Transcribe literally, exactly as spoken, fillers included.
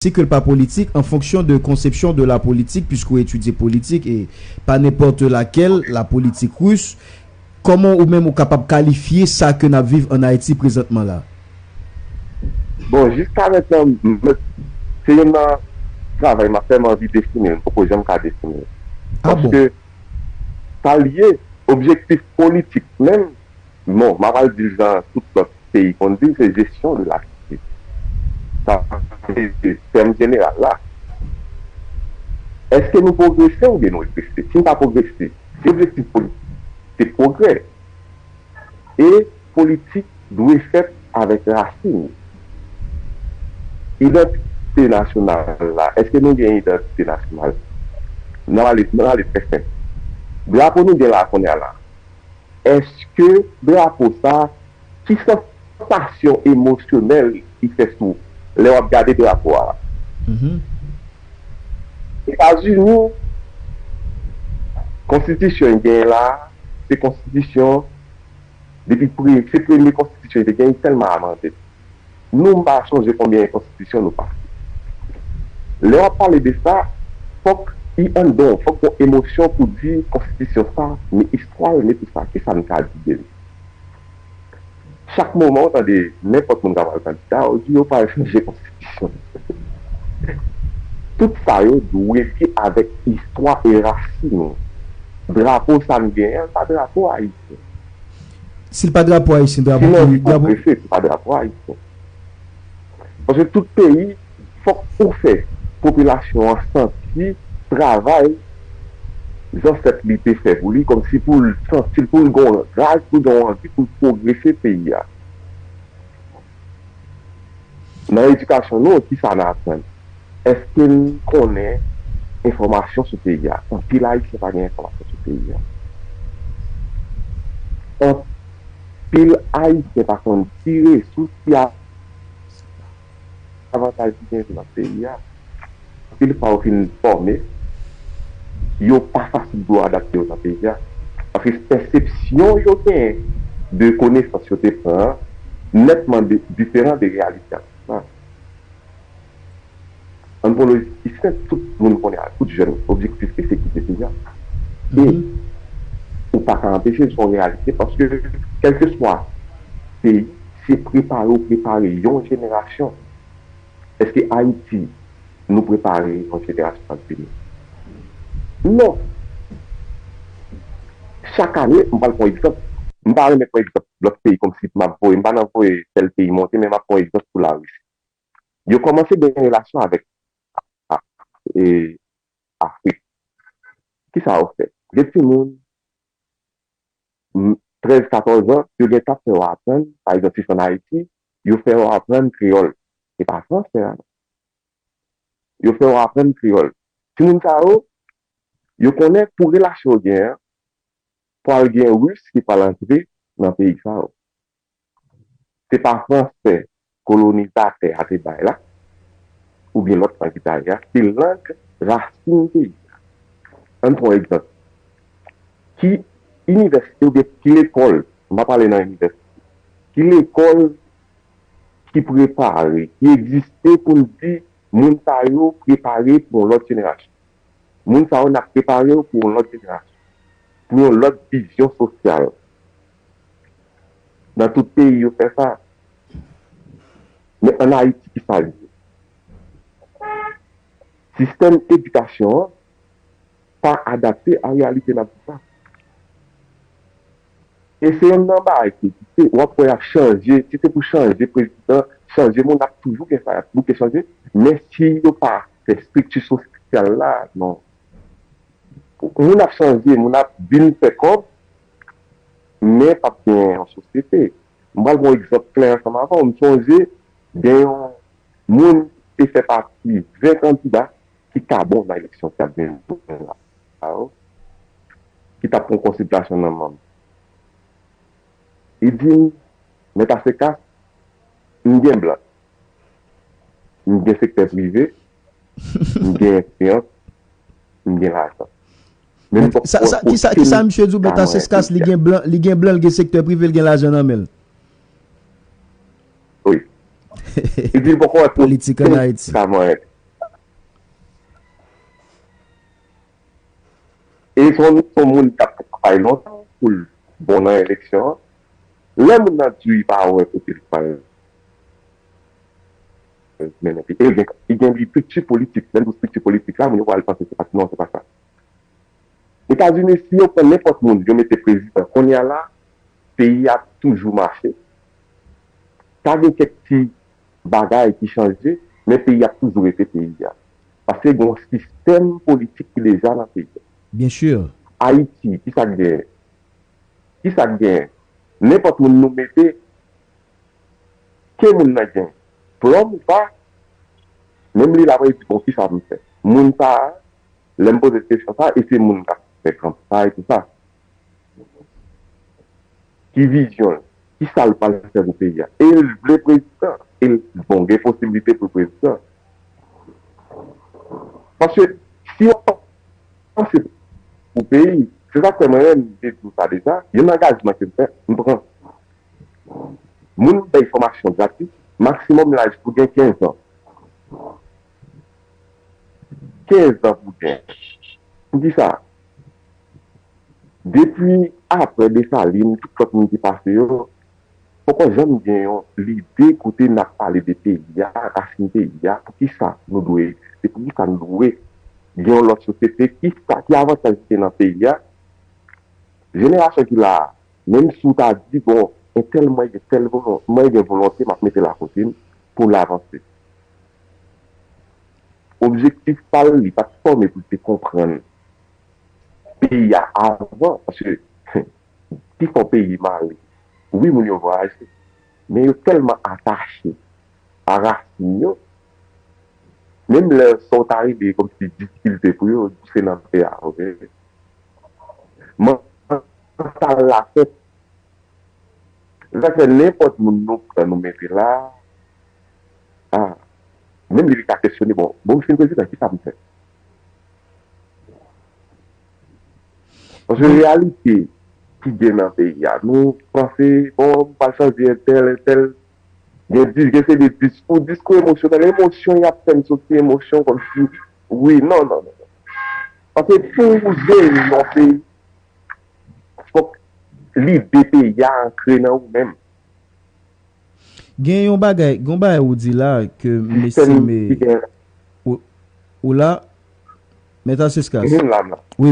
si ke l pa politik, an fonksyon de konsepsyon de la politik, piske w etidye politik, e pa nenpòt lakèl, la politik ris, kòman ou menm ou kapab kalifye sa ke n ap viv ann Ayiti prezantman la? Bon, jiska mentnan, m- se youn nan travay m ap fè, m anvi defini l, m poko janm ka defini l. Ah bon? Paske sa l ye, objektif politik menm, bon, m a pral di l jan tout lòt peyi konn di l, se jesyon de la site. Sa se se tèm jeneral la. Èske nou pwogrese oubyen nou regrese? Si n pa pwogrese, si objektif politik se pwogrè, e politik dwe fèt avèk rasin. Idantite nasyonal la, èske nou gen idantite nasyonal? N a pale, n a pale trè senp. Drapo nou gen la kounye a la. Èske drapo sa, ki sansasyon emosyonèl li fè sou lè w ap gade drapo a? Etazini, konstitisyon y genyen la, se konstitisyon depi pre, se premye konstitisyon y te genyen, tèlman amande. Nou m pa sonje konbyen konstitisyon nou pase. Lè w ap pale de sa, fòk i anndan w, fòk gon emosyon pou di konstitisyon sa, men istwa l, men tout sa, kisa n ka di de li? Chak moman w tande nenpòt moun k ap al kandida, yo di yo pral chanje konstitisyon. Tout sa yo dwe lye avèk istwa e rasin nou. Drapo sa n genyen an, l pa drapo ayisyen. Si l pa drapo ayisyen, drapo ki drapo? Pwogrese, se pa drapo ayisyen. Paske tout peyi, fòk ou fè popilasyon an santi travay zansèt li te fè pou li, kòmsi pou l santi l, pou l gon raj, pou l gon anvi pou l pwogrese peyi a. Nan edikasyon nou, kisa n aprann? Èske n konnen enfòmasyon sou peyi a? Anpil Ayisyen pa gen enfòmasyon sou peyi a. Anpil Ayisyen pa konn ki resous ki avantaj ki gen nan peyi a. Anpil fwa yo fin fòme, yo pa fasil pou yo adapte yo nan peyi a. Paske pèsepsyon yo genyen de konesans yo te pran an nètman diferan de reyalite a. Antwopolojisyen, tout moun konnen a, tout jèn, objektif e sekirite peyi a. E ou pa ka anpeche l, se yon reyalite, paske kèlkeswa peyi, se prepare ou prepare yon jenerasyon. Èske Ayiti, nou prepare yon jenerasyon k ap vini? Non. Chak ane, m pral pran egzanp, m pa renmen pran egzanp lòt peyi kòmsi m ap voye, m pa nan voye tèl peyi monte, men m ap pran egzanp pou Larisi. Yo kòmanse gen relasyon avèk e, Afrik. Kisa yo fè? De timoun trèz, katòz an, yo gentan fè yo aprann, pa egzanp, si se ann Ayiti, yo fè yo aprann kreyòl. Se pa fransè a, non. Yo fè yo aprann kreyòl. Timoun sa yo, yo konnen pou relasyon yo genyen an, pral gen ris ki pral antre nan peyi sa yo. Se pa fransè kolonizatè a te bay la, oubyen lòt lang ki te ale a, se lang rasin peyi a. Ann pran yon egzanp. Ki inivèsite oubyen ki lekòl, m pa pale nan inivèsite, ki lekòl ki prepare, ki egziste pou n di moun sa yo prepare pou yon lòt jenerasyon? Moun sa yo n ap prepare yo pou yon lòt jenerasyon, pou yon lòt vizyon sosyal. Nan tout peyi yo fè sa. Men ann Ayiti, kisa l ye? Sistèm edikasyon an pa adapte a reyalite n ap viv la. E se youn nan bagay ki egziste, w ap wè y ap chanje, si se pou chanje prezidan, chanje moun, ap toujou gen sa, y ap bouke chanje, men si yo pa fè estrikti sosyal la, non. Moun ap chanje, moun ap vin fè kòb, men p ap gen yon sosyete. M pral pran yon egzanp klè ansanm avè w. M sonje gen yon moun ki te fè pati ven kandida ki ta bon nan eleksyon ki t ap vin la, ki t ap pran konsiltasyon nan manm. Li di m, Mèt Asekas, m gen blan, m gen sektè prive, m gen enfliyans, m gen lajan. Men m poko wè okenn ka mwen ede. Kisa misye di w, Mèt Asekas, li gen blan, li gen blan, li gen sektè prive, li gen lajan nan men l? Wi. Li di l poko wè politik ann Ayiti. Ka mwen ede. E se yon, se yon moun k ap travay lontan pou l bon nan eleksyon an. Lè moun nan di w li pa wè kote l pral mennen peyi, e gen, e gen estrikti politik. Lè m di estrikti politik la, moun yo pral panse se pa, non, se pa sa. Etazini, si yo pran nenpòt moun, yo mete prezidan kounye a la, peyi a ap toujou mache. Ka gen kèk ti bagay ki chanje, men peyi a ap toujou rete peyi a. Paske gen yon sistèm politik ki deja nan peyi a. Byen sûr. Ayiti, ki sa k genyen? Ki sa k genyen? Nenpòt moun nou mete, ke moun nan gen plòm ou pa, menm li la, mwen di, bon, ki sa m fè? Moun sa a, lè m poze kesyon sa, e se moun k ap fè kanpay, tout sa. Ki vizyon l? Ki sa l pral fè pou peyi a? E l vle prezidan. E l, bon, gen posiblite pou prezidan. Paske si w panse pou peyi, se sa k fè mwen menm, m te di w sa deja, yon angajman ke m fè, m pran. Moun bay fòmasyon gratis, maksimòm laj pou gen kenz an. Kenz an pou gen. Poukisa? Depi apre Desalin, tout lòt moun ki pase yo, poko janm gen yon lide kote n ap pale de peyi a, rasin peyi a, poukisa nou dwe egziste, poukisa nou dwe gen yon lòt sosyete, kisa, ki avantaj ki gen nan peyi a. Jenerasyon ki la a, menm si w ta di, bon, entèl mwen gen tèl volon-, mwen gen volonte, m ap mete l akote m pou l avanse. Objektif pa l, li pa t fòme pou l te konprann peyi a avan, paske pifò peyi mare. Wi, moun yo vwayaje, men yo tèlman atache a rasin yo, menm lè sa w ta rive kòmsi difikilte pou yo, se nan peyi a, oke? Mantal la fèt. Sa fè nenpòt moun nou pran, nou mete la, a, menm li li ka kesyone, bon, bon, m fin prezidan, ki sa m fè? Paske reyalite ki gen nan peyi a, nou panse, bon, m pral chanje entèl, entèl, gen dis-, gen se de diskou, diskou emosyonèl, emosyon y ap fè n soti emosyon kòmsi, wi, non, non, non, non. Paske pou ou jere yon peyi, fòk lide peyi a ankre nan ou menm. Gen yon bagay, gen yon bagay ou di la ke m estime ou, ou la, Mèt Alcescas. Mwen la, m la. Wi,